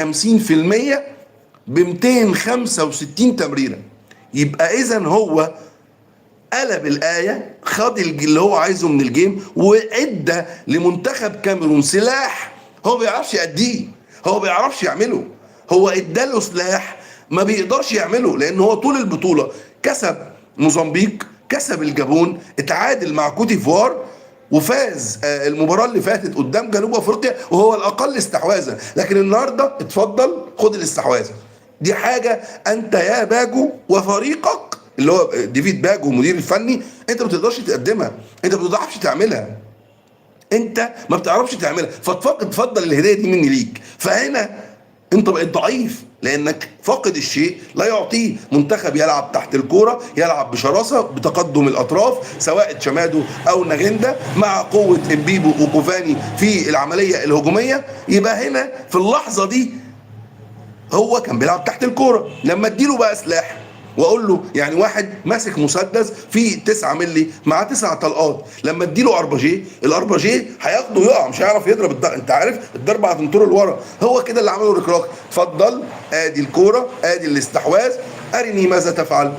50% ب 265 تمريره. يبقى اذا هو قلب الآية، خد اللي هو عايزه من ال game، وادى لمنتخب كاميرون سلاح هو ما بيعرفش يأديه، هو ما بيعرفش يعمله، هو اداله سلاح ما بيقدرش يعمله، لان هو طول البطولة كسب موزمبيق، كسب الجابون، اتعادل مع كوتيفوار، وفاز المباراة اللي فاتت قدام جنوب افريقيا وهو الاقل استحواذا. لكن النهارده اتفضل خد الاستحواذ. دي حاجة انت يا باجو وفريقك اللي هو ديفيد باجو المدير الفني انت ما بتقدرش تقدمها، انت ما بتعرفش تعملها، انت ما بتعرفش تعملها، فاتفضل اتفضل الهدية دي مني ليك. فهنا انت بقيت ضعيف لانك فاقد الشيء لا يعطيه. منتخب يلعب تحت الكورة، يلعب بشراسة بتقدم الاطراف سواء تشامادو او ناغندا مع قوة امبيبو وكوفاني في العملية الهجومية. يبقى هنا في اللحظة دي هو كان بيلعب تحت الكورة. لما اديله بقى سلاح واقول له، يعني واحد ماسك مسدس فيه 9 مللي مع 9 طلقات، لما اديله ارباجيه، الارباجيه هياخده يقع، مش هيعرف يضرب الضرب، انت عارف الضربة هتنطره لورا. هو كده اللي عمله ركراكي. اتفضل ادي الكورة، ادي الاستحواذ، ارني ماذا تفعل.